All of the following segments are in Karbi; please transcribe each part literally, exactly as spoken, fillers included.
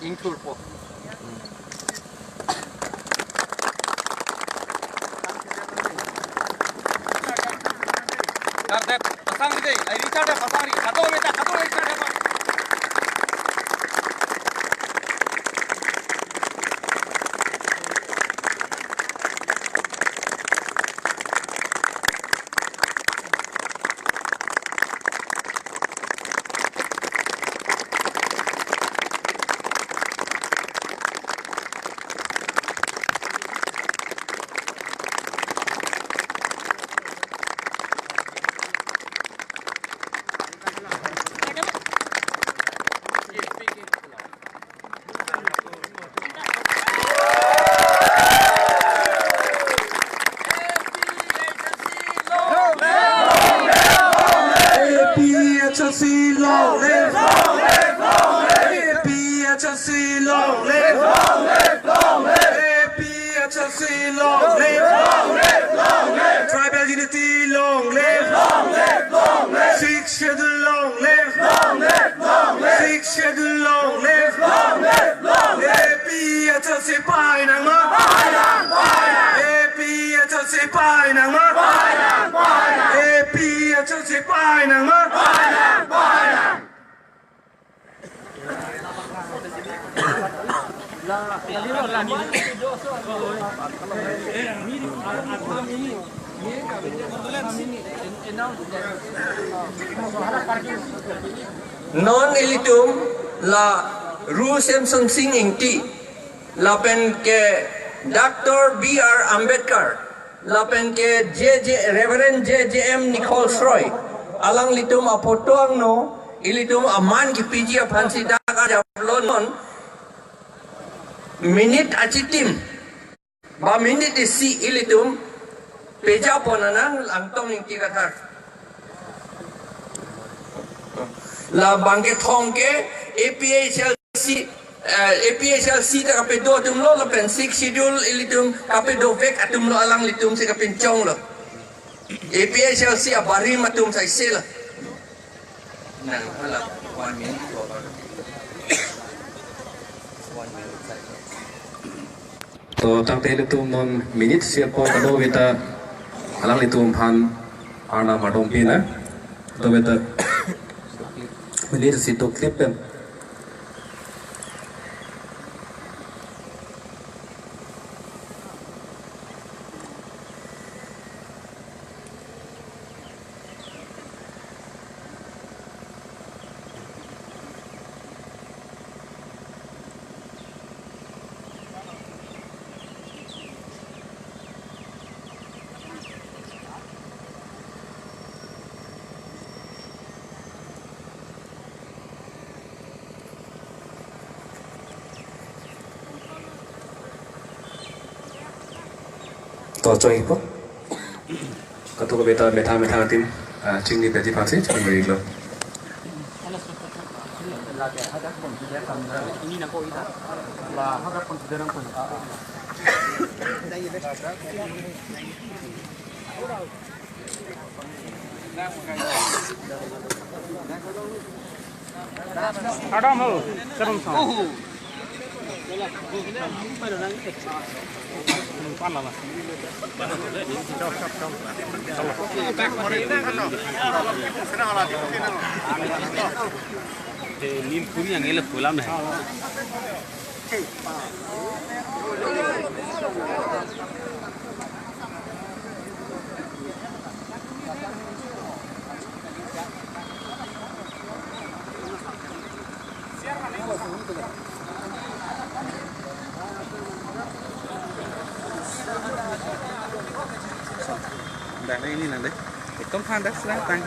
Ingthurpo. Kardep, pasang dei, ai Richard dei, pasang ri, kado beta, kado Richard dei. A P H L C long live! A P H L C long live! A P H L C long live! Tribal unity long live! Sixth Schedule long live! Sixth Schedule long live! A P H L C painangma! A P H L C painangma! A P H L C painangma! Non ilitum la Ru Semson Sing Ingti, lapen ke Doctor B R Ambedkar, lapen ke J J, Reverend J J M Nichols Roy, alanglitum aphoto angno ilitum aman kipiji aphansi dak ajaplo. Non minute achitim ba minute isi ilitum pejapon anang Langtong Ingti Kathar. La bangkethom ke A P H L C, eh, A P H L C ta kapedo atumlo, lapen Sixth Schedule ilitum kapedovek atumlo, alanglitumsi kapinchonglo. A P H L C abarim atum saisela. Nang hala one minute, one minute. To tangte ilitum non minute isi apor kado beta alanglitum aphan arnam ardom pina. Kado beta minute isi to clip pen. To choi po. Kado beta metha metha atum, ah, chingni peti pasi chingni lo. Adam ho, serum sa. Pan lama. Nin puri yang elok pulang deh. Dah ini nanti. Hitung than dah, sudah tang.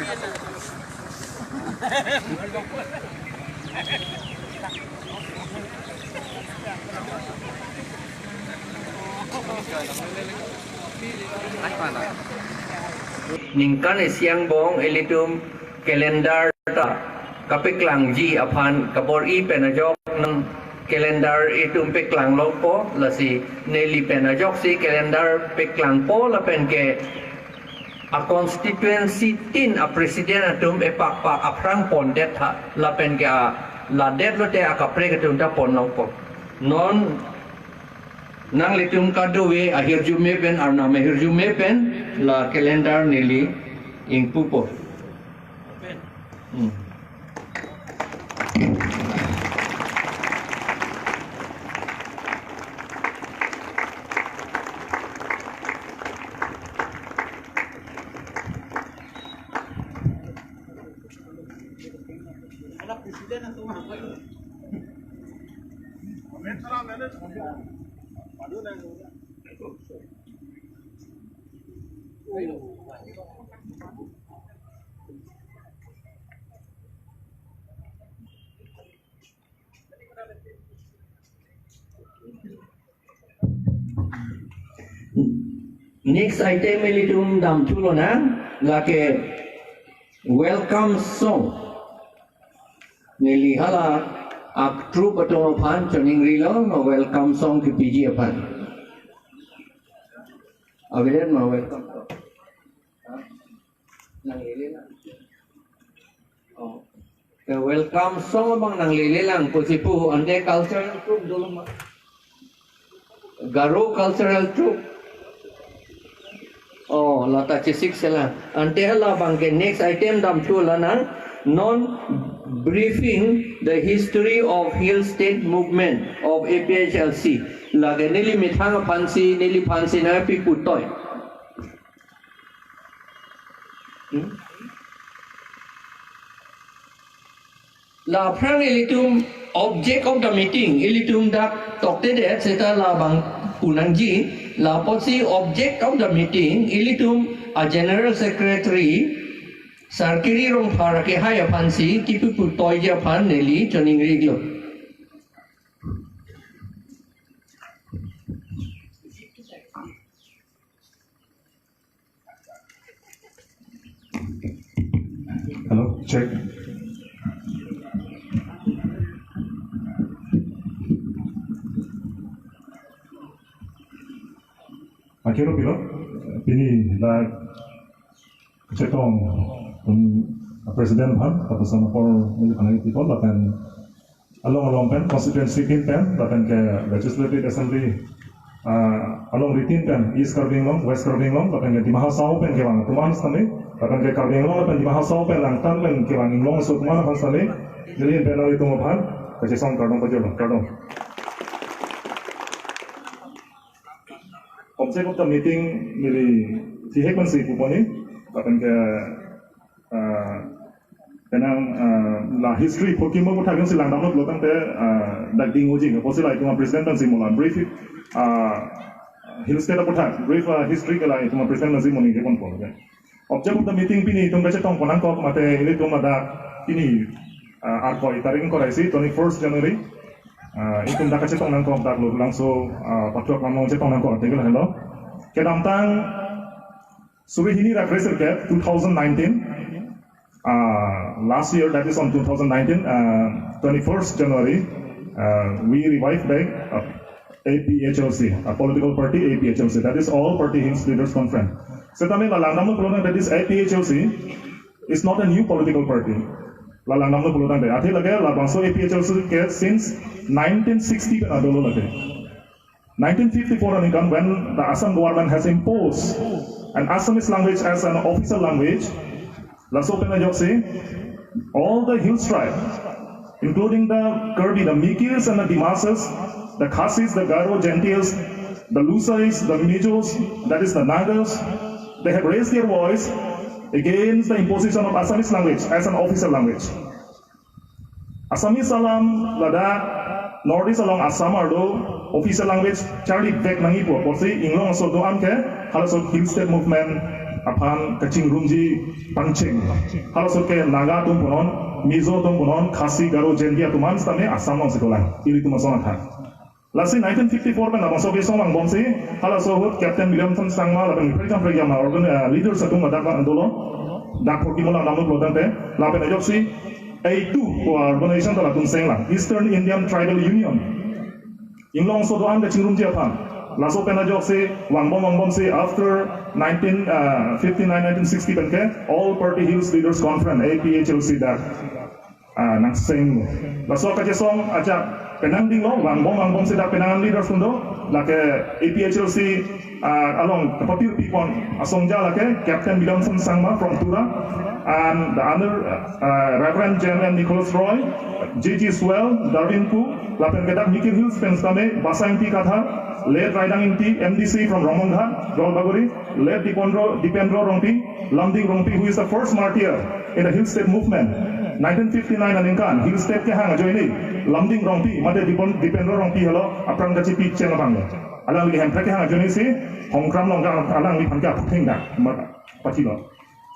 Ningkan isi angbong ilitum calendar ta kapeklangji aphan kabor-i pen ajok nang calendar itum peklang longpo, lasi neli pen ajoksi calendar peklangpo lapen ke a constituency tin a president atum epakpak aphrang pondet tha lapen ke a Ladet lote akaprek atum ta pon nangpo. Non nanglitum kadokave ahirjume pen, arnam ahirjume pen la calendar neli ingpupo. Hmm. Next item ilitum damthu lonang, lake welcome song. Neli hala ak-troupe atum aphan choningrilo, ma welcome song kipiji aphan. Available ma welcome song? Nanglele lang. Oh. Ke welcome song abang nanglele lang pusi pu, ante cultural troupe dolo ma? Garo cultural troupe. Oh, lata chesik sela. Ante hala abang ke next item damthu lonang. Non briefing the history of Hill State movement of A P H L C. Lake neli methang aphansi, neliphansi nangpi putoi. Hmm? La aphrang ilitum object of the meeting, ilitum dak toktedet seta labang punangji, la apotsi object of the meeting, ilitum a-General Secretary, Sarkiri Rongphar akehai aphansi, kipu putoiji aphan neli choningrilo. Hello, check. Akhirlo pilo, pini la chetong, um, President aphan, tapos apor neli panai people, lapen along along pen, constituency tin pen, lapen ke Legislative Assembly, ah, alongri tin pen, East Karbi Anglong, West Karbi Anglong, lapen ke Dima Hasao pen kevang atum aphan sitame, lapen ke Karbi Anglong lapen Dima Hasao pen langtan pen kevang Inglongso atum aphan sitame, neli pen nanglitum aphan kachesong kardom pajirlo, kardom. Object of the meeting neli thihek pensi puponi, lapen ke, ah, penang, ah, la history phokimo aputhak si langdamlo pulotangte, ah, dak ding uji, apotsi la itum a-President pensi mo la brief, ah, Hill State aputhak brief, ah, history ke la itum a-President pensi mo ningjeponpo, okay. Object of the meeting pini itum kachetong ponnangkok mate ilitum ladak pini, ah, arkoi tarik ingkoi ra isi, twenty-first January. Ah, itum dak kachetong nangkok dak Lorulangso, ah, Pathuak Lamlong chetong nangkok article helo. Kedamtang suri hini ra kresirkep two thousand nineteen. Uh, last year, that is on two thousand nineteen, uh, twenty-first January, uh, we revived back, uh, A P H L C, a political party, A P H L C. That is All Party Hills Leaders Conference. Setame la langdamlo pulotangte, that is A P H L C is not a new political party. La langdamlo pulotangte. Athe lake labangso A P H L C ke since nineteen sixty pen dolo lake. Nineteen fifty-four aningkan, when the Assam government has imposed an Assamese language as an official language, laso pen ajoksi, all the hills tribe, including the Karbi, the Mikirs and the Dimasas, the Khasis, the Garo, Jaintias, the Lusais, the Mijos, that is the Nagas, they have raised their voice against the imposition of Assamese language as an official language. Assamese alam ladak North East along Assam arlo official language charli vek nangji pu apotsi Inglongso do-an ke halaso Hill State Movement aphan kachingrumji pangcheng. Halaso ke Naga atum punon, Mizo atum punon, Khasi, Garo, Jaintia atum an sitame Assam alongsi dolang. Ilitum asong athak. Lasi nineteen fifty-four pen labangso kesong vangbomsi, halaso ahut Captain Williamson Sangma lapen kaprek kaprek jama organ, eh, leaders atum ladak dolo, dak phokimo langdamlo pulotangte, lapen ajoksi, A two pu organization ta latum senglang, Eastern Indian Tribal Union. Inglongso do-an kachingrumji aphan. Laso pen ajoksi, vangbom vangbomsi, after nineteen, uh, fifty-nine, nineteen sixty pen ke, All Party Hills Leaders Conference, A P H L C dak. ah, nangseng. Laso kachesong ajat penang dinglo, vangbom vangbom si dak penang leaders atum do, lake A P H L C, ah, along kapatir pipon asongja lake Captain Williamson Sangma from Tura, and the other, uh, Reverend J M N Nicholas Roy, J G Swell, Darwin Pu, lapen ke dak Mikir Hills pen sitame Basa Ingti Kathar, late Raidang Ingti, M D C from Rongmonghat, Jalpaiguri, late Dipendro, Dipendro Rongpi, Lumding Rongpi, who is the first martyr in the Hill State movement. Nineteen fifty-nine aningkan, Hill State kehang ajoine, Lumding Rongpi, mate Dipon-, Dipendro Rongpi helo, apran kachipi cheng abang. Alangli hemprek kehang ajoine si, Hongkram along ka, alangliphan ke aphutheng dak, ma-, pathilo.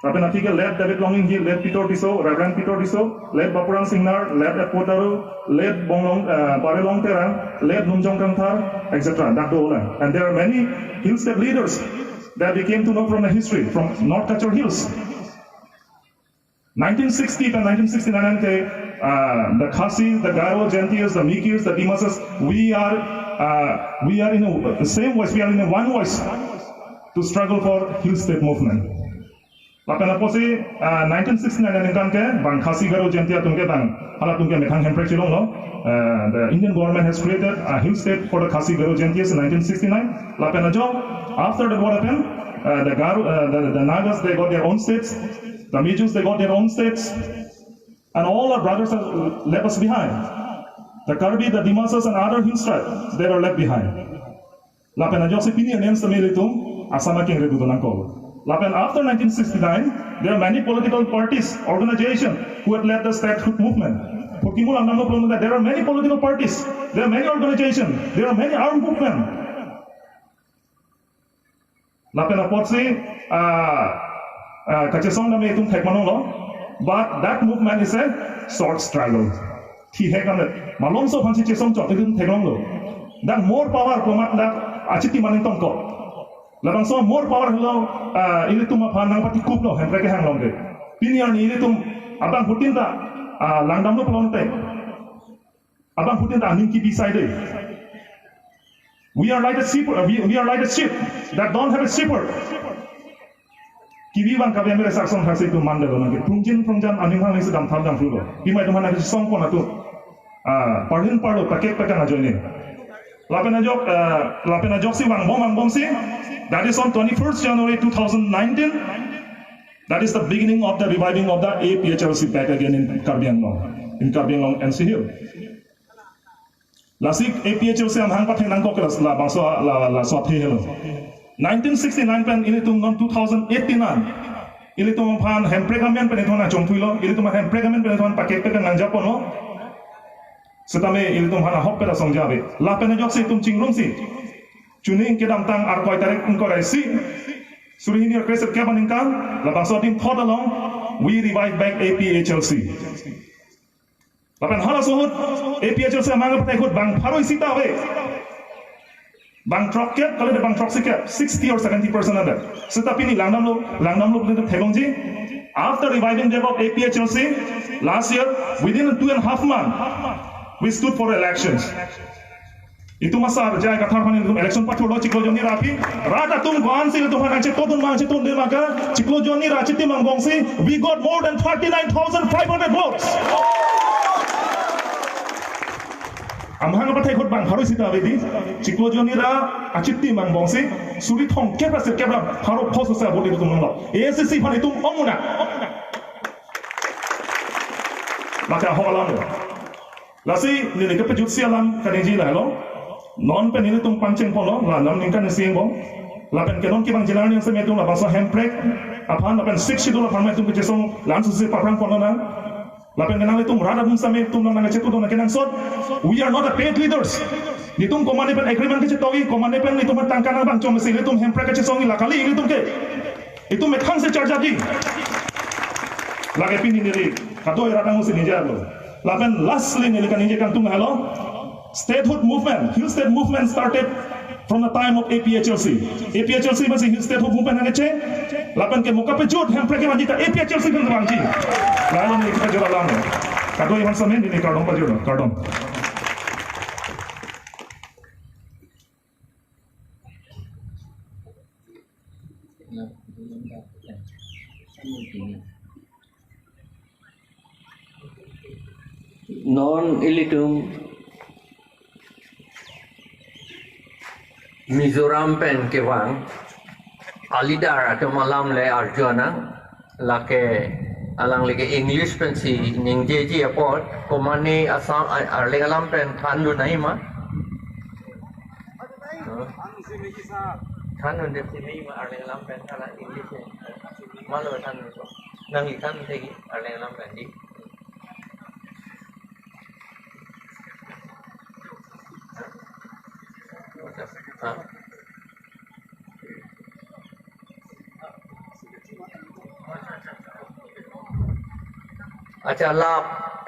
Lapen aphi ke late David Longinghi, late Peter Tisso, Reverend Peter Tisso, late Bapurang Singnar, late Edward Taro, late Bonglong, uh, Barelong Terang, late Numjong Kangthar, et cetera. Dak do lang. And there are many Hill State leaders that we came to know from the history, from North Cachar Hills. Nineteen sixty to nineteen sixty-nine ke, uh, the Khasis, the Garo, Jaintias, the Mikirs, the Dimasas, we are, uh, we are in a, the same voice, we are in a one voice to struggle for Hill State movement. Lapen apotsi, ah, nineteen sixty-nine aningkan ke, bang Khasi Garo Jaintia atum ke bang, halatum ke methang hemprek chelonglo. Uh, the Indian government has created a hill state for the Khasi Garo Jaintias in nineteen sixty-nine. Lapen ajok, after that what happened? Uh, the Garo, uh, the, the Nagas, they got their own states. The Mijus, they got their own states. And all our brothers are left us behind. The Karbi, the Dimasas and other hill tribes, they were left behind. Lapen ajoksi pini anem sitame ilitum Assam akengre dodun nangkok. Lapen after nineteen sixty-nine, there are many political parties, organization who had led the statehood movement. Purkimu langdamlo pulote, there are many political parties, there are many organization, there are many armed movement. Lapen apotsi, ah, ah, kachesong dam itum thek manonglo. But that movement is a short struggle. Thihek an malomso aphansi chesong chot itum theklonglo. Dak more power komat dak achitim aning tongkok. Labangso more power helo, ah, ilitum aphan nangpatikuplo hemprek kehang along ke. Pini arni ilitum abangphutin ta, ah, langdamlo pulote, abangphutin ta aning kibi saide. We are like a sheep, uh, we, we are like a sheep that don't have a shepherd. Kibi abang kabe mere saksong haksi itum mandelo nangke. Prungjin prungjan aning hang isi damthap damthrulo. Pima itum hana song pon atum. Ah, parhin parlo pakek pakang ajoine. Lapen ajok, ah, lapen ajoksi vangbom vangbomsi. That is on twenty-first January two thousand nineteen. That is the beginning of the reviving of the A P H L C back again in Karbi Anglong, in Karbi Anglong N C Hill. Lasi A P H L C amahang pathek nangkok la, labangso la, laso athe helo. Nineteen sixty-nine pen ilitum non two thousand eighteen an ilitum aphan hemprek amen pen ilitum nangchongpuilo, ilitum aphan hemprek amen pen ilitum pakek pakang nangjaponlo. Sitame ilitum aphan ahok pen asongja ave. Lapen ajoksi itum chingrumsi, chuning kedamtang Arkoi tarik ingkoi ra isi, suri hini ra kresirkep aningkan, labangso adim thot along, we revive back A P H L C. Lapen halaso ahut, A P H L C amahang pathek ahut bang pharo isi ta ave. Bang throkkep, kali bang throksikep, sixty or seventy percent ave. Seta pini langdamlo, langdamlo pulote theklongji. After reviving them of A P H L C last year, within two and a half month, we stood for elections. Itum asar J I Kathar aphan itum election pathurlo chiklo jonni ra aphi. Rat atum ko-ansi itum aphan nangchetongdun ma, chetongdun ma ke, chiklo jonni ra achitim angbongsi, we got more than thirty-nine thousand five hundred votes. Amahang pathek ahut bang pharo isi ta ave di. Chiklo jonni ra achitim angbongsi, suri thomkep ra sirkep ra pharo phos asa vote itum nanglo. A S D C aphan itum ongmuna. Maka ho alam. Lasi neli kepajutsi alam kaningje lahelo. Non pen nelitum pangcheng ponlo, la non ningkan isi angbong. Lapen ke non kevangji arni sitame itum labangso hemprek aphan lapen Sixth Schedule aphan itum kechesong la-ansi paprang ponlo nang. Lapen ke nanglitum rat atum sitame itum nang nangchetongdun nangkenangsot. We are not a paid leaders. Nelitum komatne pen agreement kechetongji, komatne pen nelitum tangka nang bang chom si nelitum hemprek kechesongji la kali nelitum ke. Itum methang si charjaji. Lake pini neli kadoi rat angsi ningje lo. Lapen lastly neli kaningje kangtung helo. Statehood movement, Hill State movement started from the time of A P H L C. A P H L C pensi Hill Statehood movement nangkeche. Lapen ke mo kapejut hemprek kevangji ta A P H L C pen kevangji. Lahelo neli kepajut alam. Kadoi aphan sitame neli kardom pajutlo, kardom. Non ilitum Mizoram pen kevang a-leader atum alam le arjunang, lake alangli ke English pensi ningjeji apot, komane Assam, a-, Arleng alam pen thandun nangji ma? Thandun dep si nangji ma Arleng alam pen hala English pen? Malo thandun ko. Nangli thandun thekji Arleng alam pen dei. Accha, la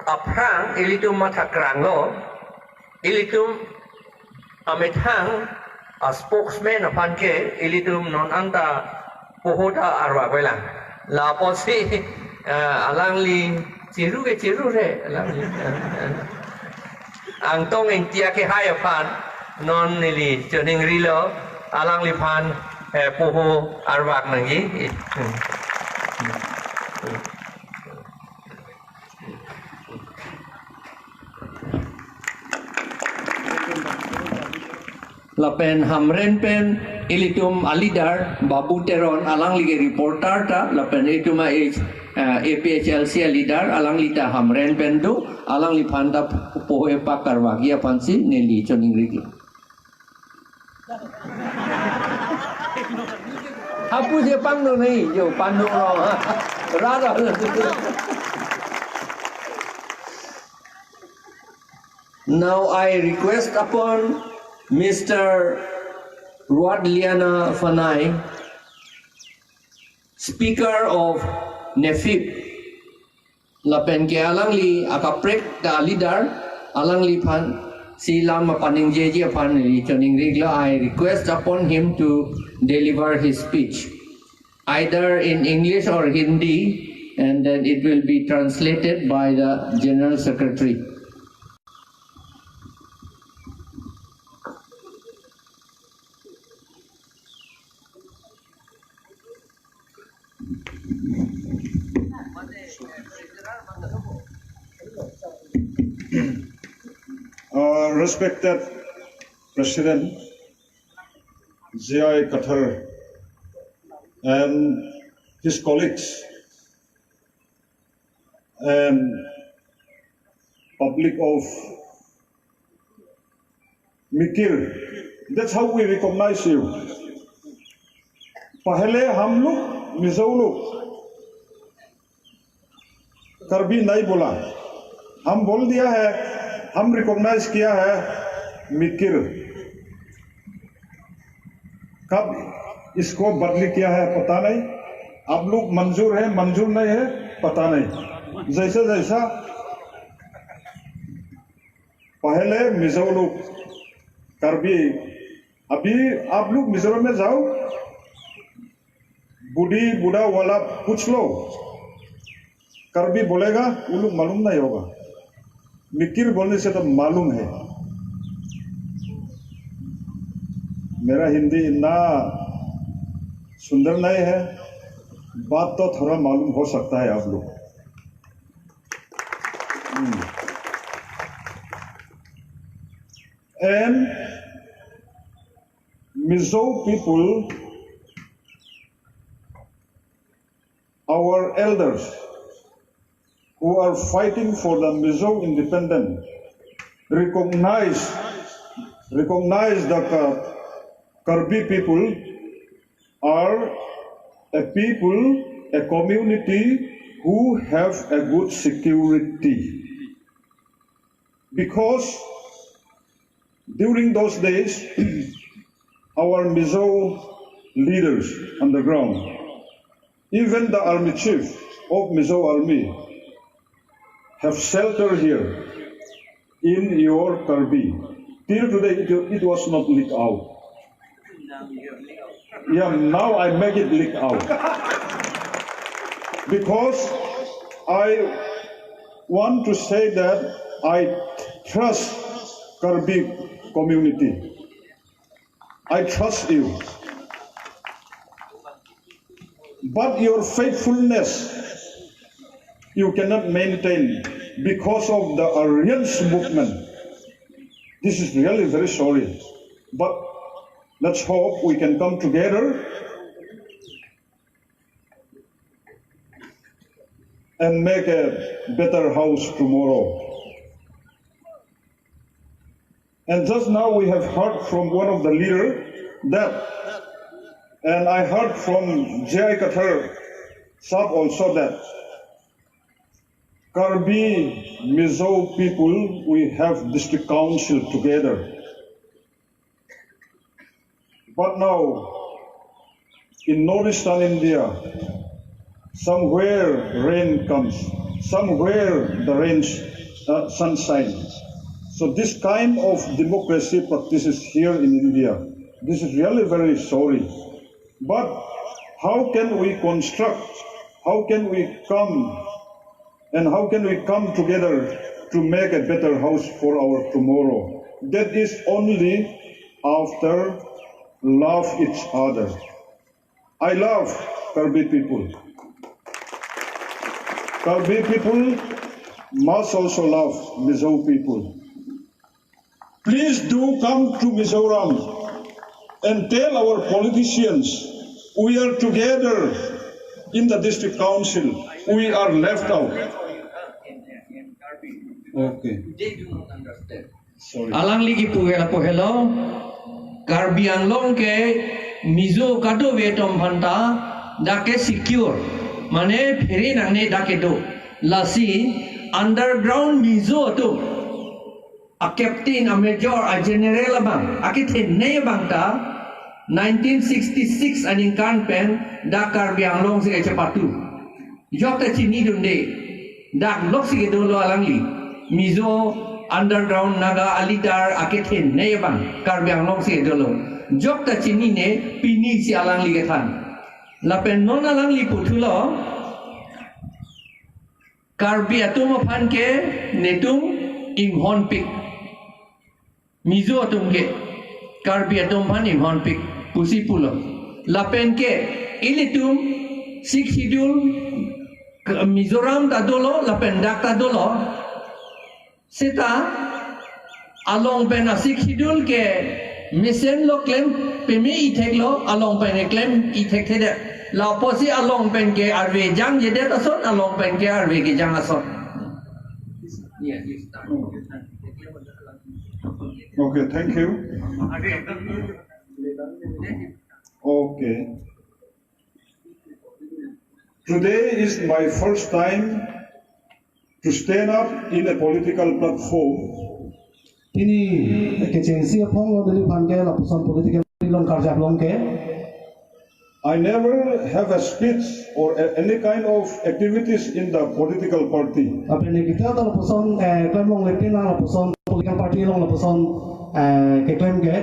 aphrang ilitum mathakranglo, ilitum amethang a-spokesman aphan ke ilitum non anta poho ta arvak velang. Lapusi, eh, alangli chiru ke chiru re, alangli, eh, eh. Angtong Ingti akehai aphan non neli choningrilo, alangliphan, eh, poho arvak nangji. Lapen Hamren pen ilitum a-leader Babu Teron, alangli ke reporter ta, lapen itum a-, eh, A P H L C a-leader, alangli ta Hamren pen do, alangliphan ta poho epak karvakji aphansi neli choningrilo. Hapu je pangno nangji, jo pangno ro. Rara. Now I request upon Mister Ruatliana Fanai, Speaker of NEFIP, lapen ke alangli akaprek ta a-leader, alangliphansi lam apaningjeji aphan neli choningrilo. I request upon him to deliver his speech, either in English or Hindi, and then it will be translated by the General Secretary. Uh, respected President J I Kathar and his colleagues and public of Mikir. That's how we recognize you. पहले हम लोग मिजो लोग Karbi नहीं बोला, हम बोल दिया है, हम रिकॉग्नाइज किया है मिकिर। कब इसको बदली किया है पता नहीं, आप लोग मंजूर है मंजूर नहीं है पता नहीं। जैसा जैसा पहले मिजो लोग, कार्बी, अभी आप लोग मिजोरम में जाओ, बूढ़ी बूढ़ा वाला पूछ लो, कार्बी बोलेगा, वो लोग मालूम नहीं होगा। मिकिर बोलने से तो मालूम है। मेरा हिंदी इतना सुंदर नहीं है, बात तो थोड़ा मालूम हो सकता है आप लोग। Hmm. And Mizo people, our elders who are fighting for the Mizo independence, recognize, recognize the Ka-, Karbi people are a people, a community who have a good security. Because during those days, our Mizo leaders on the ground, even the army chief of Mizo army, have shelter here in your Karbi. Till today, it, it was not leaked out. Yeah, now I make it leak out. Because I want to say that I trust Karbi community. I trust you. But your faithfulness, you cannot maintain because of the Aryan's movement. This is really very sorry. But let's hope we can come together and make a better house tomorrow. And just now we have heard from one of the leader that, and I heard from J I Kathar Sahab also that Karbi Mizo people, we have district council together. But now, in northeastern India, somewhere rain comes, somewhere the rain, uh, sunshine. So this kind of democracy practices here in India, this is really very sorry. But how can we construct, how can we come, and how can we come together to make a better house for our tomorrow? That is only after love each other. I love Karbi people. Karbi people must also love Mizo people. Please do come to Mizoram and tell our politicians we are together in the district council. We are left out. Okay. Sorry. Alangli kipu ke lapu helo, Karbi Anglong ke Mizo kadokave atum aphan ta dak ke secure, mane phere nangne dak kedo. Lasi underground Mizo atum, a captain, a major, a general abang, akethenei abang ta nineteen sixty-six aningkan pen dak Karbi Anglong si kachepatu. Jok ta chinidunde, dak lok si kedolo alangli. Mizo underground Naga a leader akethenei abang Karbi Anglong si kedolo. Jok ta chinine, pini si alangli kethan. Lapen non alangli puthulo, Karbi atum aphan ke netum inghonpik. Mizo atum ke Karbi atum aphan inghonpik pusi pulo. Lapen ke ilitum Sixth Schedule ke Mizoram ta dolo, lapen dak ta dolo. Seta along pen a Sixth Schedule ke mesenlo, klem peme-i theklo, along pen ke klem-i thekthedet. Lapusi along pen ke arve jangjedet ason, along pen ke arve kejang ason. Okay, thank you. Okay. Today is my first time to stand up in a political platform. Pini kechengsi aphong lo neliphan ke lapuson political party along karjap along ke. I never have a speech or a, any kind of activities in the political party. Lapen ne kita ta lapuson, eh, klem longle pina lapuson political party along lapuson, eh, keklem ke.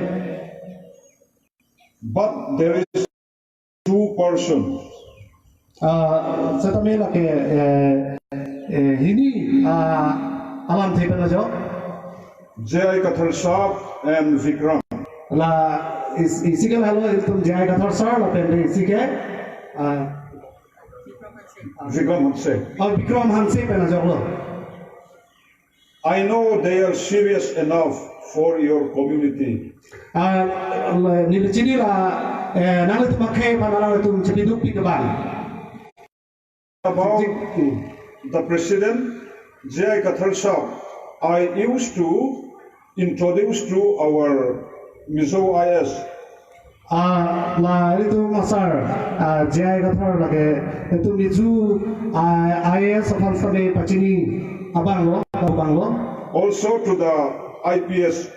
But there is two person. Ah, setame lake, eh, eh, hini, ah, alamthe pen ajo. J I Kathar Sahab and Vikram. La is, isi ke lalo itum J I Kathar sir lapen isi ke, ah, Vikram Hanse. Oh, Vikram Hanse pen ajoklo. I know they are serious enough for your community. Ah, la, neli chini la, eh, nanglitum akhei aphan nanglitum chepidukpik abang. About the president, J I Kathar Sahab, I used to introduce to our Mizo I A S. Ah, la ilitum asar, ah, J I Kathar lake, itum Mizo, ah, I A S aphan sitame pachini abang lo, abang lo. Also to the I P S.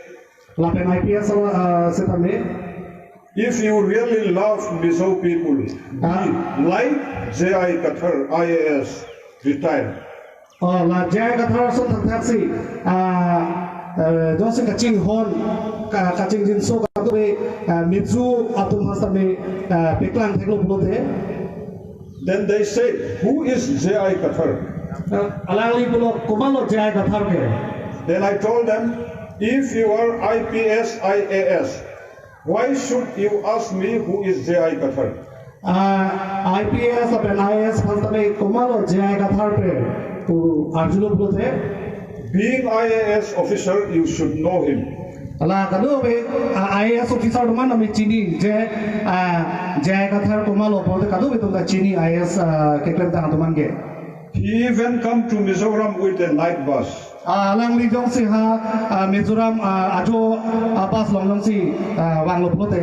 Lapen I P S, ah, sitame. If you really love Mizo people, ah, be like J I Kathar, I A S, retired. Oh, la J I Kathar ason thakthak si, ah, eh, jongsi kachinghon, ka-, kachingjinso kadokave, ah, Mizo atum aphan sitame, ah, paklang theklo pulote. Then they say, "Who is J I Kathar?" Ah, alangli pulo, "Komatlo J I Kathar ke?" Then I told them, "If you are I P S, I A S, why should you ask me who is J I Kathar?" Ah, I P S lapen I A S aphan sitame komatlo J I Kathar pen. Pu arjulo pulote, being I A S officer, you should know him. Ala kadokave, ah, I A S officer atum aphan tame chini je, ah, J I Kathar komatlo pulote kadokave atum ta chini I A S, ah, keklem tang atum aphan ke. He even come to Mizoram with a night bus. Ah, alangli jongsi ha, ah, Mizoram, ah, ajo, ah, bus along jongsi, ah, vanglo pulote.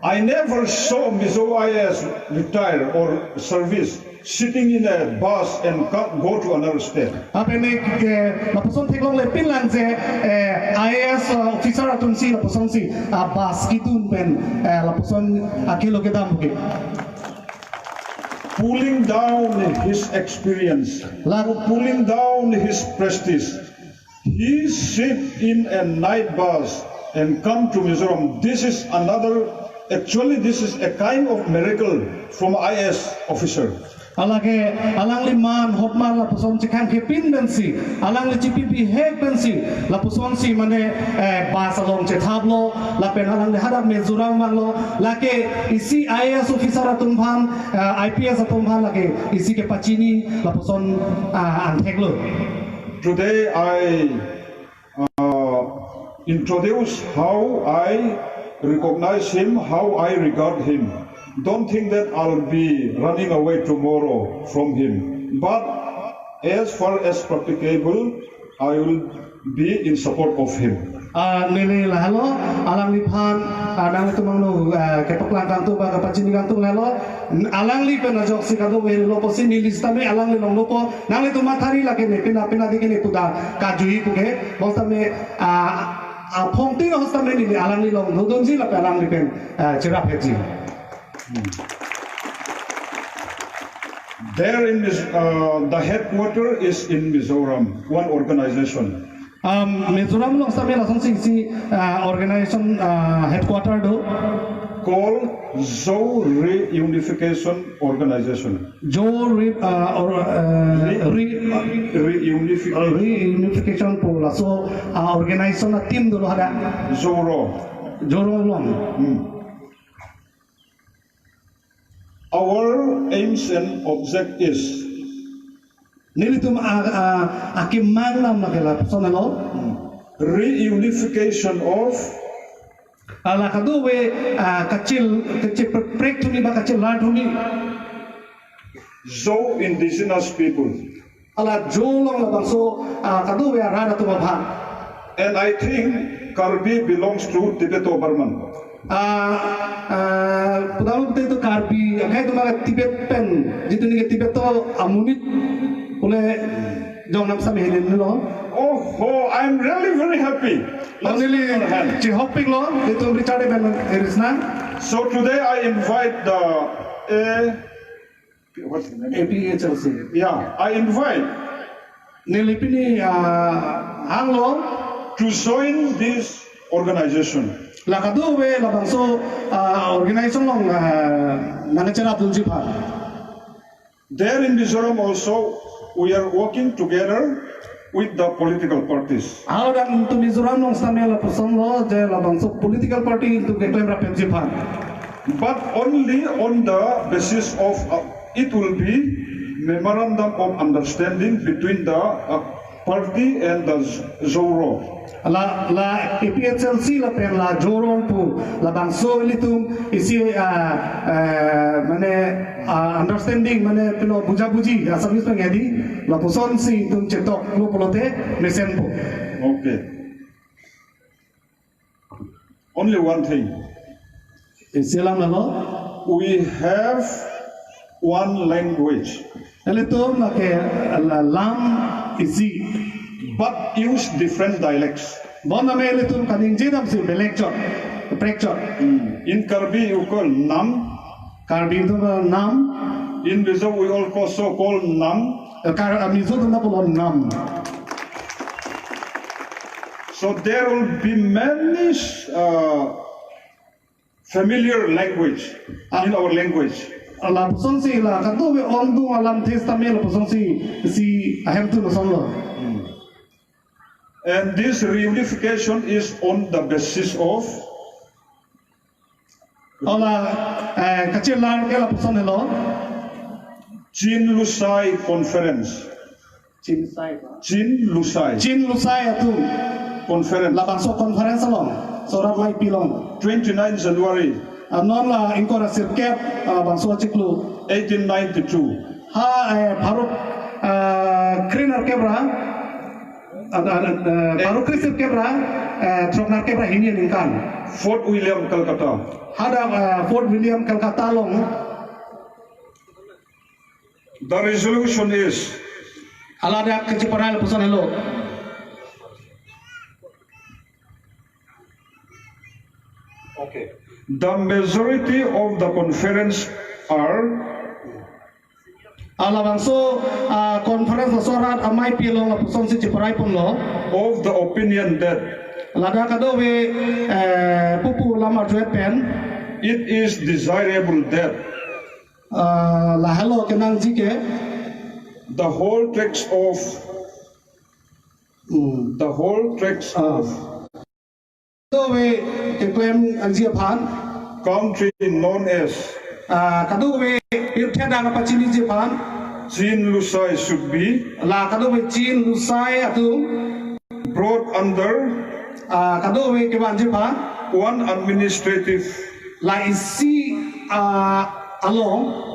I never saw Mizo I A S retire or service sitting in a bus and co-, go to another state. Apene ke lapuson theklongle pinlang je, eh, I A S, uh, officer atumsi lapusonsi, uh, bus kedun pen, eh, lapuson akelo kedam ke. Pulling down his experience, La- pulling down his prestige. He sit in a night bus and come to Mizoram. This is another, actually, this is a kind of miracle from I A S officer. Alake alangli man hotman lapuson chekhang khepin pensi, alangli chipi bihek pensi, lapusonsi mane, eh, bus along chethaplo, lapen alangli hadak Mizoram vanglo, lake isi I A S officer atum aphan, eh, I P S atum aphan lake isi kepachini lapuson, ah, angtheklo. Today I, uh, introduce how I recognize him, how I regard him. Don't think that I'll be running away tomorrow from him. But as far as practicable, I will be in support of him. Ah, neli lahelo, alangliphan, ah, nanglitum angno, ah, kepaklang kangtung ba kapachini kangtung lahelo, alangli pen ajoksi kadokave lo pusi neli sitame alangli along dopo, nanglitum mathari lake ne pina pina dikini puda kajui puke, bonsitame, ah, ah, phongting ahos tame neli alangli along dodunji lapen alangli pen, ah, cherap hetji. There in this, uh, the headquarter is in Mizoram, one organization. Um, Mizoram along sitame lasonsi isi, uh, organization, uh, headquarter do. Called Zo Reunification Organization. Zo Re-, uh, or, uh, Re-, Re-, Reunification. Uh, Reunification pu laso, uh, organization a-team dolo hadak. Zoro. Zoro along. Hmm. Our aims and object is Nelitum a, a, akemang alam lake lapuson lo. Reunification of Ala kadokave, ah, kachil, kacheprek thumi ba kachelar thumi. Zo indigenous people. Ala Zo along labangso, ah, kadokave arat atum aphan. And I think Karbi belongs to Tibeto-Burman. Ah, ah, pudam pute to Karbi, akhai to mara Tibet pen, jitu neke Tibeto amonit, pule jong nam sami hinin lo. Oh, oh, I'm really very happy. Let's Only put our hand. Chehopik lo, itu Richard Ben Erisna. So today I invite the, uh, what's the name? A P H L C. Yeah, I invite Neli pini, ah, hanglo to join this organization. La kadokave labangso, ah, organization along, ah, nangcherap dunji aphan. There in Mizoram also, we are working together with the political parties. Audang to Mizoram along sitame lapuson lo je labangso political party to keklem rap penji aphan. But only on the basis of, uh, it will be memorandum of understanding between the, uh, party and the Z-, Zoro. La, la A P H L C lapen la Zoro pu labangso ilitum isi, ah, eh, mane, ah, understanding mane pilo bujabuji Assamese pen hedi lapusonsi itum chetok lo pulote mesenpo. Okay. Only one thing. Isi alam lo. We have one language. Ilitum lake la-, lam isi. But use different dialects. Bon name ilitum kaningje damsi belek chot, prek chot. Hmm. In Karbi you call nam. Karbi atum, uh, nam. In Mizo we also call nam. Uh, Kar-, uh, Mizo atum ta pulo nam. So there will be many, uh, familiar language in our language. Lapusonsi la kadokave ongdung alamthe sitame lapusonsi isi ahemtun asonlo. Hmm. And this reunification is on the basis of Ola, eh, kachelar ke lapuson lo. Chin Lusai Conference. Chin Lusai. Chin Lusai. Chin Lusai atum. Conference. Labangso conference along. Sorat Maipi along. Twenty-nine January. Ah, non la ingkoi ra sirkep, ah, bangso achiklo. Eighteen ninety-two. Ha, eh, pharo, ah, kre nerkep ra. Ah, ah, ah, pharo kre sirkep ra. Eh, throk nerkep ra hini aningkan. Fort William, Calcutta. Hadak, ah, Fort William, Calcutta along. The resolution is Hala dak kachiparai lapuson helo. Okay. The majority of the conference are Ah, labangso, ah, conference laso arat amei pilong lapuson si chiparai ponlo. Of the opinion that Ladak kadokave, eh, pupu lam arjuet pen. It is desirable that Ah, lahelo kenangji ke. The whole tracts of Hmm. The whole tracts Ah. of Kadokave keklem nangji aphan. Country known as Ah, kadokave pirthe adak kapachiniji aphan. Chin Lusai should be La kadokave Chin Lusai atum. Brought under Ah, kadokave kevanji aphan. One administrative La isi, ah, along.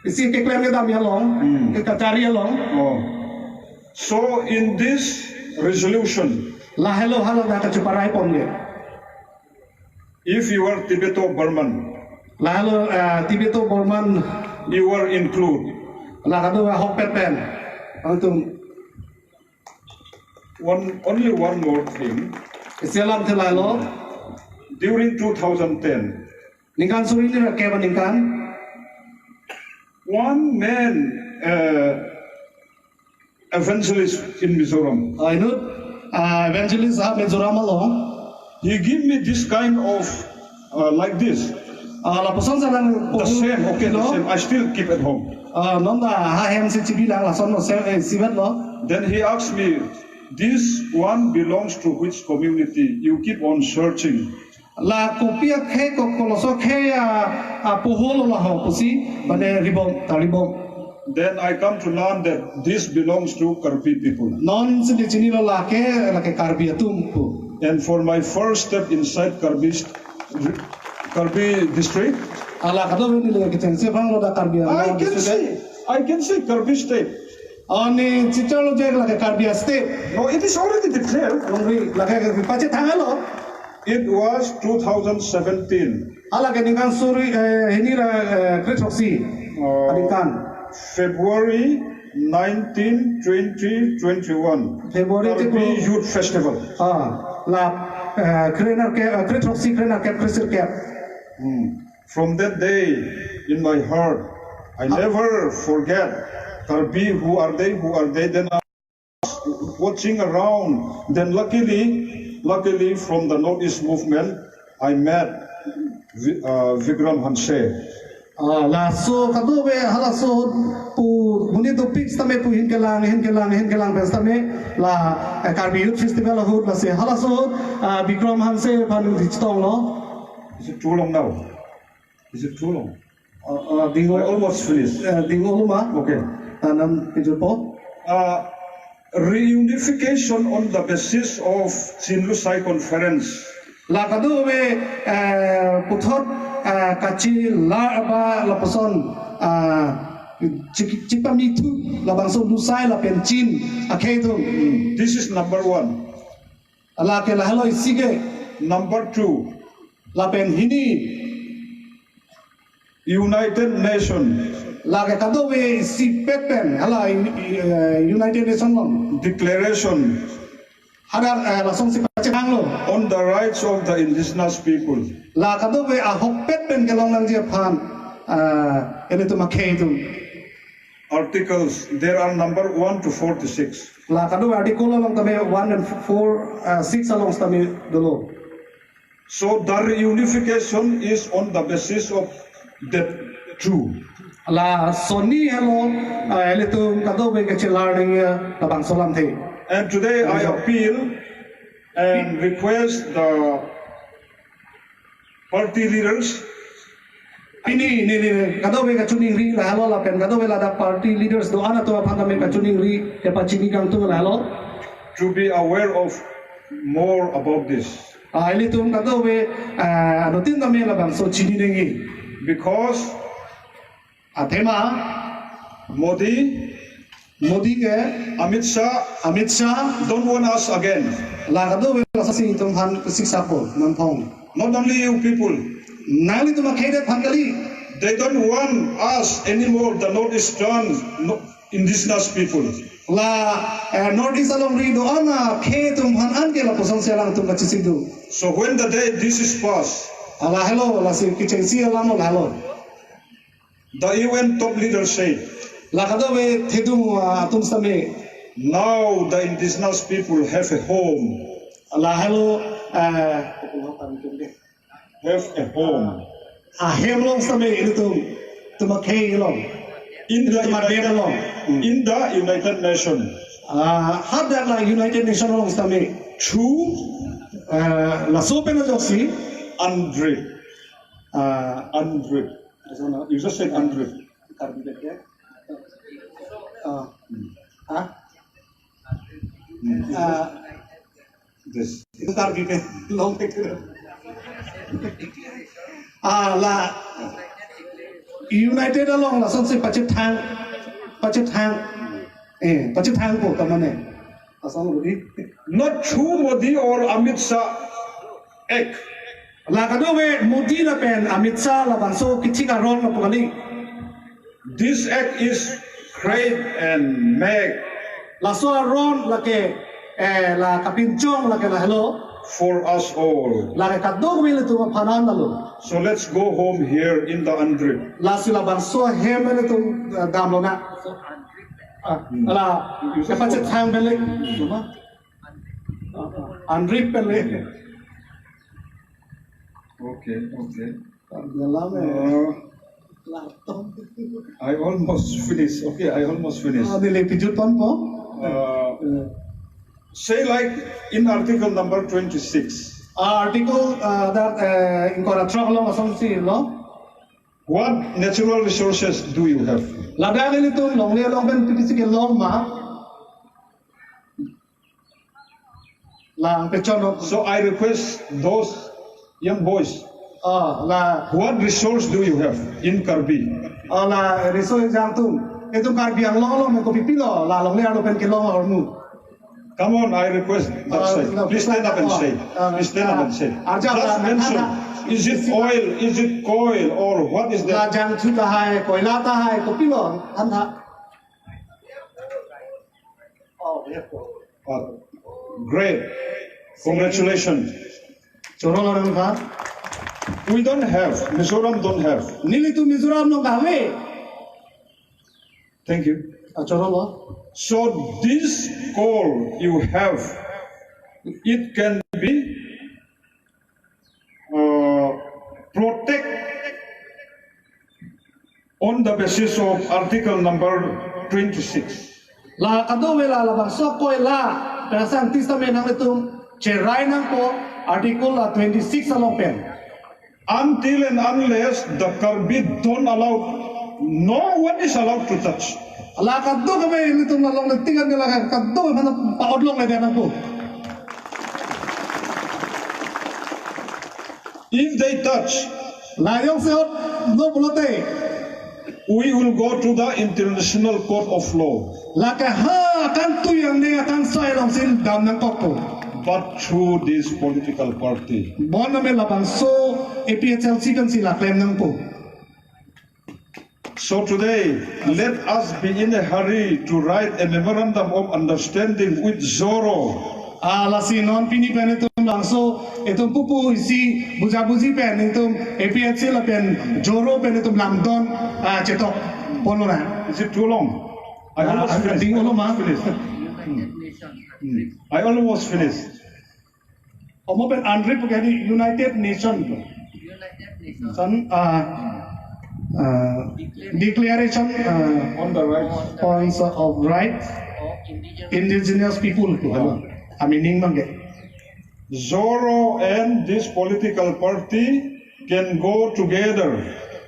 Isi keklem kedam along. Hmm. Ke kachari along. Oh. So in this resolution, Lahelo hala dak kachiparai ponle. If you are Tibeto-Burman, Lahelo, ah, Tibeto-Burman. You are included. La kadokave ahokpet pen. Atum. One, only one more thing. Isi alam thilalo. During two thousand ten, Ningkan suri hini ra kep aningkan. One man, uh, evangelist in Mizoram. Ah, inut, ah, evangelist ha Mizoram along. He give me this kind of, uh, like this. Ah, lapuson sarang The same, okay, the same. I still keep at home. Ah, non ta ha hem si chibilang lason lo se, eh, isivet lo. Then he asked me, "This one belongs to which community? You keep on searching." La kopi akhei ko koloso akhei a, a puhol lo ho pusi, mane ribom, ta ribom. Then I come to learn that this belongs to Karbi people. Non si neli chinilo lake, lake Karbi atum pu. And for my first step inside Karbi st-, Karbi district, Hala kadokave neli kechengsi abang lo dak Karbi I Anglong can district. Say, I can say Karbi state. Ani chichar lo je lake Karbi state. No, it is already declared. Longri lake pachethanglo. It was two thousand seventeen. Hala ke ningkan suri, eh, hini ra, eh, kre throksi. Uh, Aningkan. February nineteen, twenty, twenty-one. February Karbi te ko Youth Festival. Ah, la, eh, kre nerkep, eh, kre throksi, kre nerkep, kre sirkep. Hmm. From that day, in my heart, I Ah. never forget Karbi, who are they, who are they? Then watching around. Then luckily, luckily from the Northeast Movement, I met Vi-, uh, Vikram Hanse. Ah, laso kadokave halaso pu monit dopik sitame pu ahin kelang, ahin kelang, ahin kelang pen sitame la, eh, Karbi Youth Festival ahut lasi halaso, ah, Vikram Hanse aphan chetonglo. Is it too long now? Is it too long? Uh, uh, ding I almost finished. Uh, ding-olo ma? Okay. Tanam pijurpo. Uh, reunification on the basis of Chin Lusai Conference. La kadokave, eh, puthot, eh, kachilar ba lapuson, eh, chik-, chikpamithu labangso Lusai lapen Chin akhei atum. This is number one. Lake lahelo isi ke. Number two. Lapen hini. United Nation. Lake kadokave isipet pen hala, eh, United Nation along. Declaration. Hadak, eh, lason si pachethanglo. On the rights of the indigenous people. La kadokave ahokpet pen kelong nangji aphan, eh, ilitum akhei atum. Articles, there are number one to forty-six. La kadokave article along tame one and four, uh, six along tame dolo. So the reunification is on the basis of that too. Lason helo, uh, ilitum kadokave kachilar nangji, uh, labangso alamthe. And today I appeal and request the party leaders Pini, ne, ne, ne, kadokave kachiningri lahelo lapen kadokave ladak party leaders do-an atum aphan tame kachiningri, kepachini kangtung lahelo. To be aware of more about this. Ah, ilitum kadokave, ah, anuttin tame labangso chini nangji. Because athema Modi, Modi ke, Amit Shah, Amit Shah, don't want us again. La kadokave lasasi itum aphan kesiksa po, nangthong. Not only you people. Nanglitum akhei det aphan kali. They don't want us anymore, the Northeastern, no, indigenous people. La, eh, Northeast alongri do-an akhei atum aphan anke lapuson si alangtum kachisi do. So when the day this is past, ah, lahelo, lasi kechengsi alam lahelo. The U N top leader said, la kadokave thedung, ah, atum sitame, now the indigenous people have a home. Lahelo, eh, have a home. Ahem along sitame ilitum, itum akhei along. In the Itum ahem United, along. Hmm. In the United Nations. Ah, hadak la United Nations along sitame. Two, eh, laso pen ajoksi. Andrip. Ah, Andrip. You just said Andrip. Karbi Anglong ya? Ah. Hmm. Ah. Hmm. This. Itu Karbi Anglong. Ah, la United along lasonsi pachethang, pachethang, eh, pachethang po kamane. Asong lo di. Not through Modi or Amit Shah act. La kadokave Modi lapen Amit Shah labangso kethik aron lapu kali. This act is create and make. Laso aron lake, eh, la kapinchong lake lahelo. For us all. Lake kadokave ilitum aphan an lo. So let's go home here in the Andrip. Lasi labangso ahem ilitum, eh, damlonang. Ah, hmm. Ala, you just kepachethang pen le. Cuma? Ah, ah. Andrip pen le. Okay, okay. Dalam, eh. Uh, Latom. I almost finished. Okay, I almost finished. Ah, neli pijut ponpo. Uh, Eh. Say like in article number twenty-six. Ah, article, ah, that, eh, ingkoi ra throk along asonsi lo. What natural resources do you have? Ladak ilitum longle along pen pi pisi kelong ma. Lang pechonok. So I request those young boys, ah, la. What resource do you have in Karbi? Ah, la resource jangtum. Itum Karbi Anglong along me kopi pilo, la longle arlo pen kelong ahormu. Come on, I request that Ah, side. No, please stand up and ah, say. Ah, please stand up ah, and say. Arjap, just ah, mention. Ah, is it oil? Is it coal? Or what is that? Lajang chu tahai, koila tahai, kopilo, than tha. Oh, yeah. Oh, great. Congratulations. Choro lo nang kha. We don't have. Mizoram don't have. Nelitum Mizoram along kave. Thank you. Ah, choro lo. So this coal you have, it can be uh, protect on the basis of article number twenty-six. La kadokave la labangso koila, pen asangti sitame nanglitum cherai nangpo article la twenty-six along pen. Until and unless the Karbi don't allow, no one is allowed to touch. La kadokave ilitum la longle tingkan ke la kadokave mana pa-ot longledet nangpo. If they touch, la jongsi otlo pulote, we will go to the International Court of Law. Lake ha kangtui angdeng akangsai alongsi dam nangkokpo. But through this political party. Bonta me labangso A P H L C pensi la klem nangpo. So today, let us be in a hurry to write a memorandum of understanding with Zoro. Ah, lasi non pini pen itum labangso, itum pupu isi bujabuji pen itum A P H C lapen Zoro pen itum lamdon, ah, chetok ponlonang. Is it too long? I Ah, almost ah, finished. Ding ulo ma. Finished. Hmm. Hmm. I almost finished. Omo pen Andrip ke di United Nation. United Nation. San, ah, ah, declaration, ah, on the rights. Points of rights of indigenous indigenous people. Wow. Ami ning bang ke. Zoro and this political party can go together.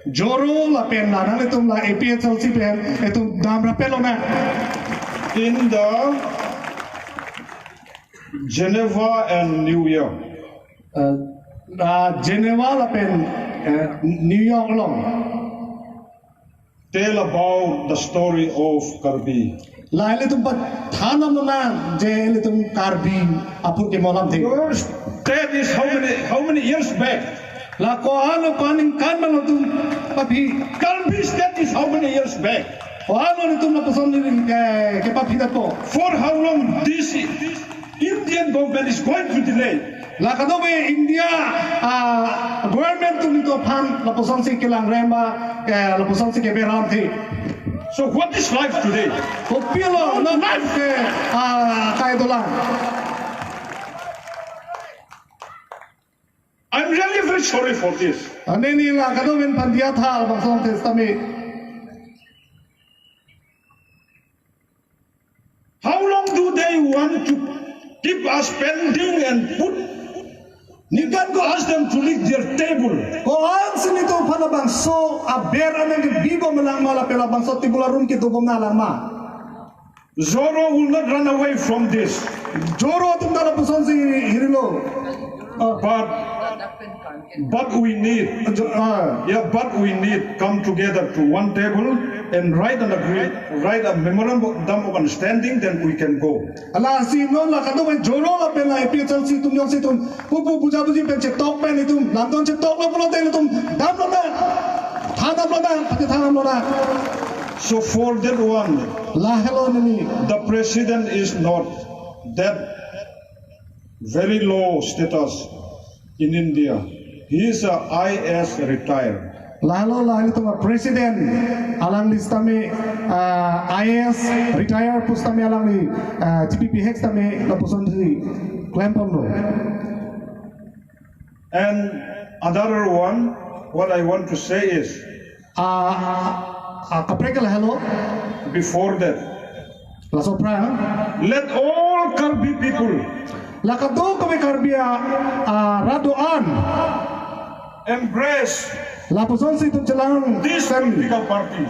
Joro lapen la nanglitum la A P H L C pen itum dam rapet lonang. In the Geneva and New York. Eh, la Geneva lapen, eh, New York along. Tell about the story of Karbi. La ilitum pathan nang je ilitum Karbi apor ke mo alamthe. Your state is how many, how many years back? La ko-an lo ko-an ningkan ma ilitum paphi. Karbi state is how many years back? Ko-an lo ilitum lapuson ke, kepaphi dapo. For how long this Indian government is going to delay? La kadokave India, ah, government atum nelitum aphan lapusonsi kelang rem ba, eh, lapusonsi keber alamthe. So what is life today? Kopi lo non life ke, ah, kai dolang. I'm really very sorry for this. Anini la kadokave aphan diya tha bangso testament. How long do they want to keep us pending and put, ningkan ko ask them to leave their table? Ko-ansi nelitum aphan labangso aber anang kebi bom lang ma lapen labangso table arum kedo bom nang lang ma? Joro will not run away from this. Joro atum ta lapusonsi hirilo. But, but we need, Jo-, ah. Yeah, but we need come together to one table and write an agree, write a memorandum of understanding, then we can go. Lasi non la kadokave Joro lapen la A P H L C atum jongsi itum pupu puja puji pen chetok pen itum lamton chetok lo pulote itum dam lonang. Than dam lonang, pati than dam lonang. So for that one, lahelo nini. The president is not that very low status in India. He is a I A S retired. Lahelo la ilitum a-president alangli sitame, ah, I A S retired pusitame alangli, ah, G P P hex tame lapusonsi klem ponlo. And another one, what I want to say is, ah, ah, kaprek ke lahelo. Before that, laso aphrang, let all Karbi people, la kadokave Karbi a, ah, rat do-an, embrace, lapusonsi itum chelang this sem political party.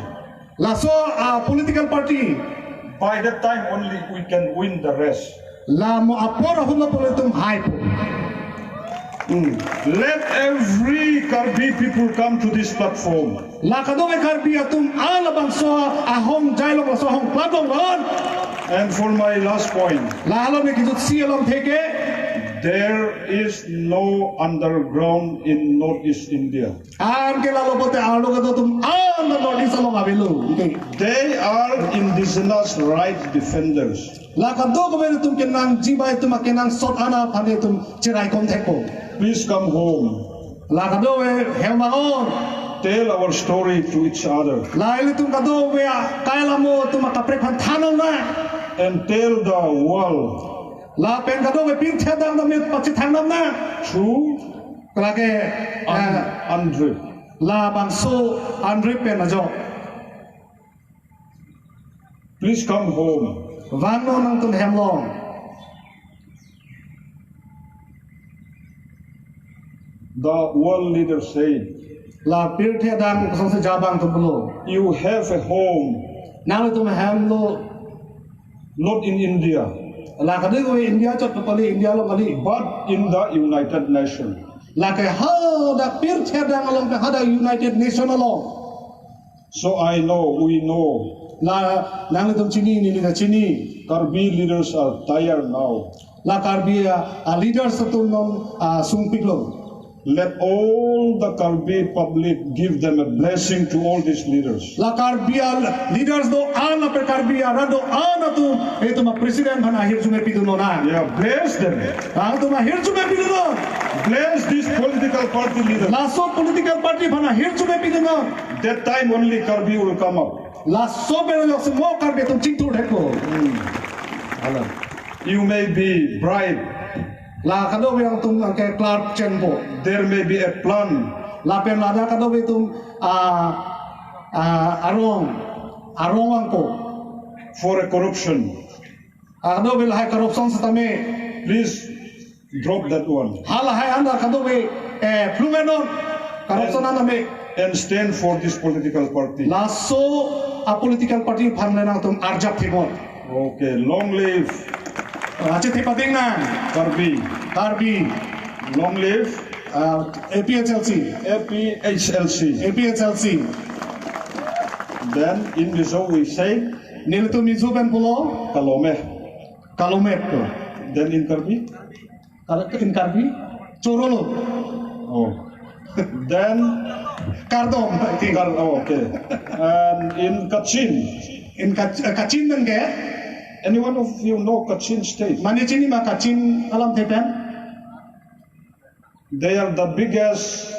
Laso, ah, political party. By that time only we can win the race. La mo apor ahum lo pu ilitum haipo. Hmm. Let every Karbi people come to this platform. La kadokave Karbi atum labangso ahong jai long, laso ahong plat long ron. And for my last point, la along ke kijut si alamthe ke, there is no underground in Northeast India. Anke lalo pote arlo kedo atum an Northeast along avelo. Okay. They are indigenous rights defenders. La kadokave atum kenangji ba itum akenangsot ana aphan itum cherai kom thekpo. Please come home. La kadokave hem vang-un. Tell our story to each other. La ilitum kadokave akai alamo atum akaprek aphan than lonang. And tell the world. Lapen kadokave pirthe adang tame pachethang lonang. True. Lake, un-, eh, UNDRIP. Labangso UNDRIP pen ajok. Please come home. Vangnon nangtum hem along. The world leader said, la pirthe adang kosonsi jabang atum pulo, you have a home. Nanglitum hem lo. Not in India. La kadokave India chot kali, India along kali. But in the United Nations. Lake hadak pirthe adang along ke hadak United Nation along. So I know, we know. La nanglitum chini, neli ta chini. Karbi leaders are tired now. La Karbi a, a-leaders atum non, a, sungpiklo. Let all the Karbi public give them a blessing to all these leaders. La Karbi a-leaders do-an, lapen Karbi arat do-an atum, itum a-president aphan ahirjume pidun lonang. Yeah, bless them. Itum ahirjume pidun lonang. Bless this political party leader. Laso political party aphan ahirjume pidun lonang. That time only Karbi will come up. Laso pen ajok si mo Karbi atum chingthur thekpo. Hmm. Hala. You may be bribe. La kadokave atum anke clerk chenpo. There may be a plan. Lapen ladak kadokave atum, ah, ah, arong, arong vangpo. For a corruption. Ah, kadokave lahai corruption setame. Please drop that one. Halahai anta kadokave, eh, phlung-enon. Corruption aname. And stand for this political party. Laso a political party aphan le nangtum arjap thimon. Okay, long live. Ache thepading nang. Karbi. Karbi. Long live. Uh, A P H L C. A P H L C. A P H L C. Then in Mizo we say. Nelitum Mizo pen pulo. Kalome. Kalome to. Then in Karbi. Kal-, in Karbi, chorolo. Oh. Then kardom, I think. Kar-, oh, okay. And in Kachin. In Kach-, uh, Kachin pen ke? Anyone of you know Kachin State? Mane chini ma Kachin alamthe pen? They are the biggest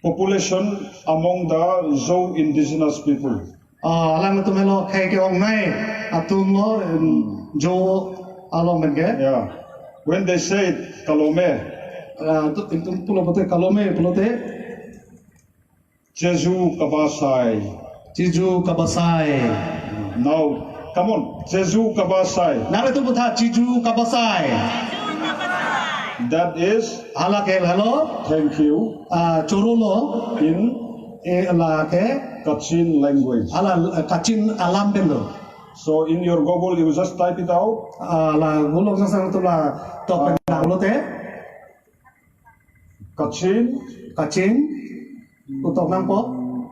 population among the Zo indigenous people. Ah, alangtum helo khei ke-ongnei atumlo, em, Zo along pen ke. Yeah. When they say Kalome, ah, tu, itum pulo pote Kalome pulote. Cheju kabasai. Cheju kabasai. Now, come on, Cheju kabasai. Nanglitum putha Cheju kabasai. That is, hala ke helo. Thank you. Ah, chorolo. In, eh, hala ke. Kachin language. Hala, eh, Kachin alam pen lo. So in your Google, you just type it out. Ah, la Google sang tu la tok pen, ah, download te. Kachin. Kachin. Tok nangpo.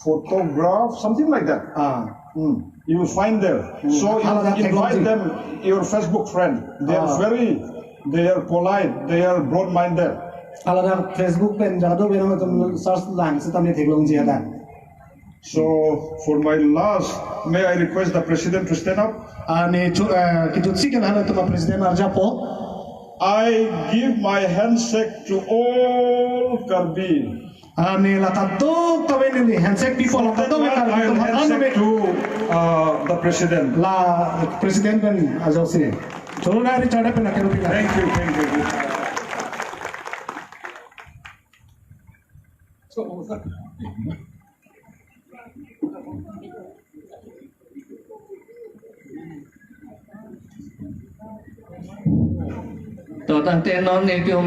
Photograph, something like that. Ah. Hmm. You will find there. Hmm. So you invite them, your Facebook friend. They are very, they are polite, they are broad-minded. Hala Facebook pen jado pen nangtum search lang seta nangtum theklongji adan. So for my last, may I request the president to stand up? Ani chu, eh, kejutsi ke lahan tuma president arjappo. I give my handshake to all Karbi. Ani la kadokave neli handshake pipo, la kadokave Karbi atum aphan neli handshake to, uh, the president. La president pen ajoksi. Chorolo nari chada pen akerupi la. Thank you, thank you. To tangte non nelitum,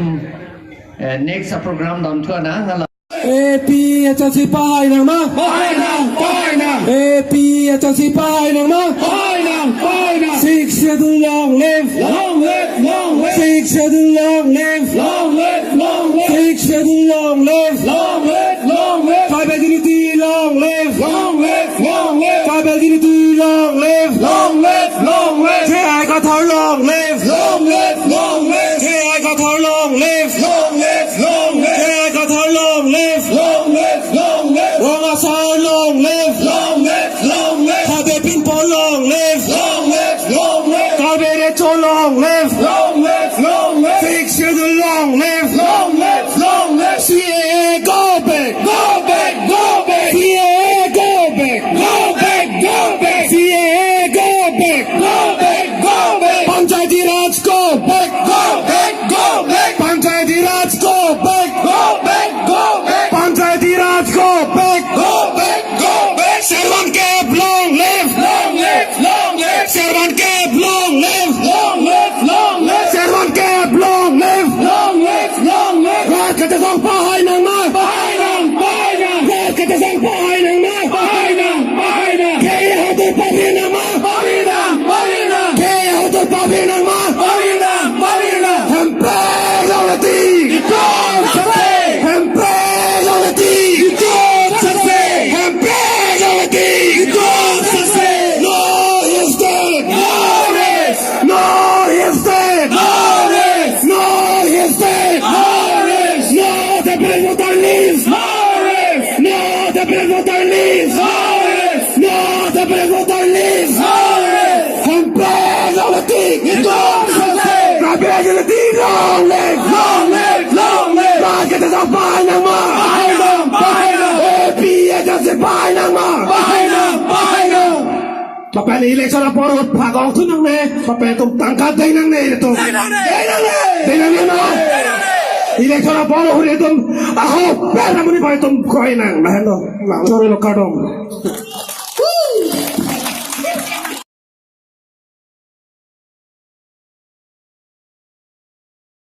eh, next a program dam thu nang hala. A P H L C pahai nang ma? Pahai nang, pahai nang. A P H L C pahai nang ma? Pahai nang, pahai nang. Sixth Schedule long live. Long live, long live. Sixth Schedule long live. Long live, long live. Sixth Schedule long live. Long live, long live. Tribal unity long live. Long live, long live. Tribal unity long live. Long live, long live. J I Kathar long live. Long live, long live. J I Kathar long live. Long live, long live. J I Kathar long live. Long live, long live. Rong Asar long live. Long live, long live. Habe Pinpo long live. Long live, long live. Karbi Recho long live. Long live, long live. Sixth Schedule long live. Long live, long live. C A A go back. Go back, go back. C A A go back. Go back, go back. C A A go back. Go back, go back. Panchayati Raj go back. Go back, go back. Panchayati Raj go back. Go back, go back. Panchayati Raj go back. Go back, go back. Sherwan Camp long live. Long live, long live. Sherwan Camp long live. Long live, long live. Sherwan Camp long live. Long live, long live. Rat kachesong pahai nang ma? Pahai nang, pahai nang. Rat kachesong pahai nang ma? Pahai nang, pahai nang. Khei ahut pavir nang ma? Pavir nang, pavir nang. Khei ahut pavir nang ma? Pavir nang, pavir nang. Hemprek longle tik. Itum sase. Hemprek longle tik. Itum sase. Hemprek longle tik. Itum sase. No hill state. No rest. No hill state. No rest. No hill state. No rest. No separate voter list. No rest. No separate voter list. No rest. No separate voter list. No rest. Hemprek longle tik. Itum sase. Karbi Recho long live. Long live, long live. Rat kachesong pahai nang ma? Pahai nang, pahai nang. A P H L C pahai nang ma? Pahai nang, pahai nang. Lapen election apor ahut phagong thu nangne, lapen itum tangka dei nangne itum. Dei nangne. Dei nangne. Dei nangne ma? Election apor ahut itum, aho, pera muni pa itum kroi nang, lahenlo. Chorolo, kardom.